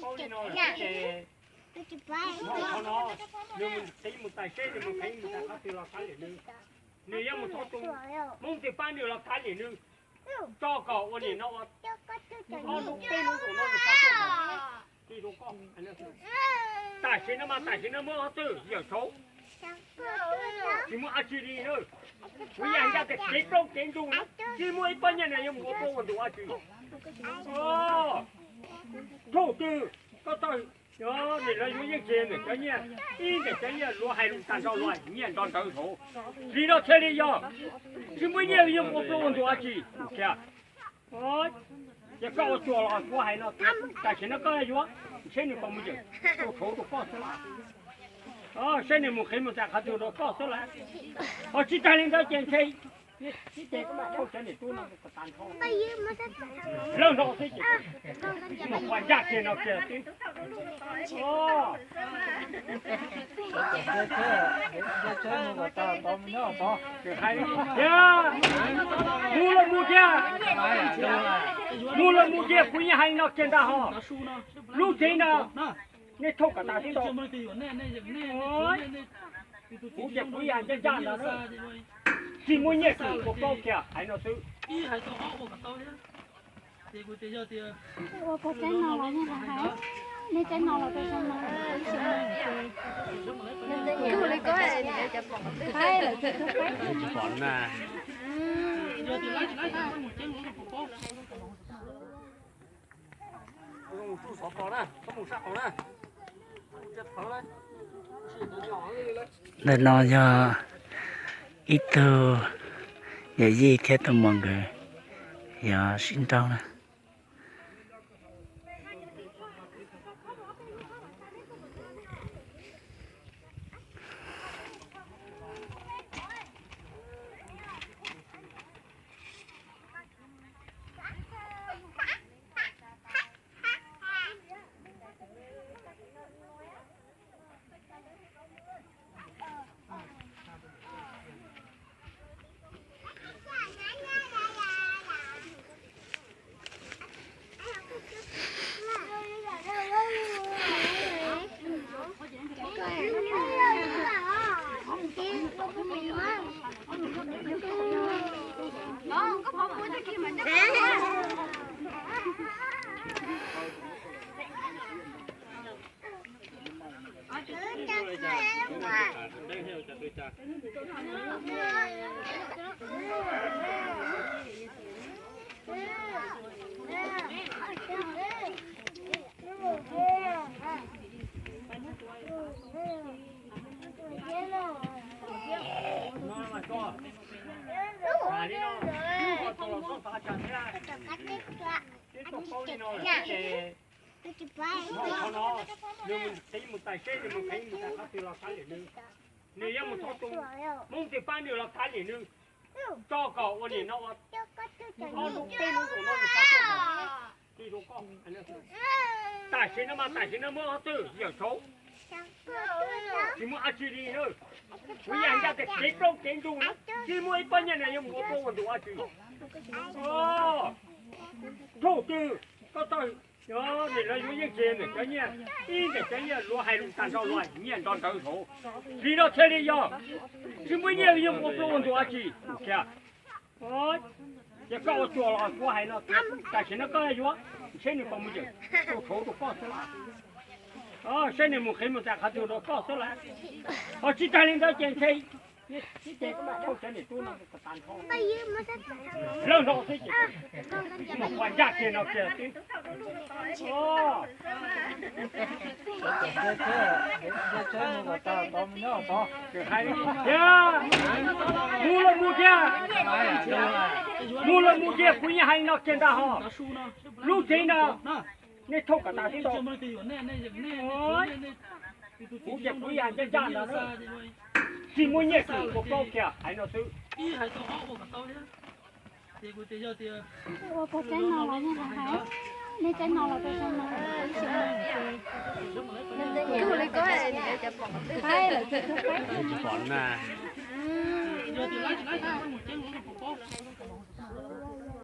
Paub li no ces qhov no nws mus qhib mus tais seb nws mus qhib mus tais qhov twg los kav liam nws. Nws yuav mus thov tus Hmoob twg pab nws los kav liam nws, tso kom ua niam no ua ob hnub peb hnub zaum no nws tso tuaj. Tam sim no mas tam sim no muab ob txwj yawm saud, tsis muaj dab tsi li na. Kuv yam ncaj tias kev plaub kev ntug na, tsis muaj ib pob nyiaj na yuav mus ua plaub ua ntug dab tsi. Thaum twg koj txog, nim no yuav yeej tsis niam cov nyiaj, ib niam cov nyiaj luag hais lus tag nrho luag nyiaj nrog ntawd hauv. Li no thiaj li yog, tsis muaj nyiaj yuav mus ua plaub ua ntug dab tsi. Ces koj ua tsuas los kuv hais no, tam sim no koj yuav, seb nws puas mus yeem, tus tshauv rau koj xwb las, seb nws mus qhib mus tas qhov twg rau koj xwb las. Ho tsis tag li ntawd ces ntshe, ces koj cov niam tub no tas nrho, lawv nrho xwb ces, mus ua ncaj kiag no kiag xwb. Tias, mus los mus kiag, mus los mus kiag, kuv yeej hais no kiag ntag ho. Lub tsev no nej thauj kom tas tib tau. Kuv ces kuv yam ncaj ncaj ntawd na, tsis muaj nyiaj tsis ua plaub kiag hais no xwb. Ua pog tsaib no los yeej hais, nej tsaib no los rau zoo no, ib tsis no ces, tsis pom na. Ntawm no yog ib tug yawm yij thiab tus muam nkawd yog sib nrauj na. Qhov no nws mus qhib mus tais seb nws mus qhib mus tais qhov twg los kav liam nws. Nws yuav mus thov tus Hmoob twg pab nws los kav liam nws, tso kom ua niam no ua ob hnub peb hnub zaum no nws tso tuaj. Tam sim no mas tam sim no muab ob txwj yawm saud, tsis muaj dab tsi li na. Kuv yam ncaj tias kev plaub kev ntug na, tsis muaj ib pob nyiaj na yuav mus ua plaub ua ntug dab tsi. Thaum twg koj txog, nim no yuav yeej tsis niam cov nyiaj, ib niam cov nyiaj luag hais lus tag nrho luag nyiaj nrog ntawd hauv. Li no thiaj li yog, tsis muaj nyiaj yuav mus ua plaub ua ntug dab tsi. Tias koj ua tsuas los kuv hais no, tam sim no koj yuav, seb nws puas mus yeem, tus tshauv rau koj xwb las, seb nws mus qhib mus tas qhov twg rau koj xwb las. Ho tsis tag li ntawd ces ntshe, ces koj cov niam tub no tas nrho, lawv nrho xwb ces, mus ua ncaj kiag no kiag xwb. Tias, mus los mus kiag, mus los mus kiag, kuv yeej hais no kiag ntag ho. Lub tsev no nej thauj kom tas tib tau. Kuv ces kuv yam ncaj ncaj ntawd na, tsis muaj nyiaj tsis ua plaub kiag hais no xwb. Ua pog tsaib no los yeej hais, nej tsaib no los rau zoo no, ib tsis no ces, tsis pom na.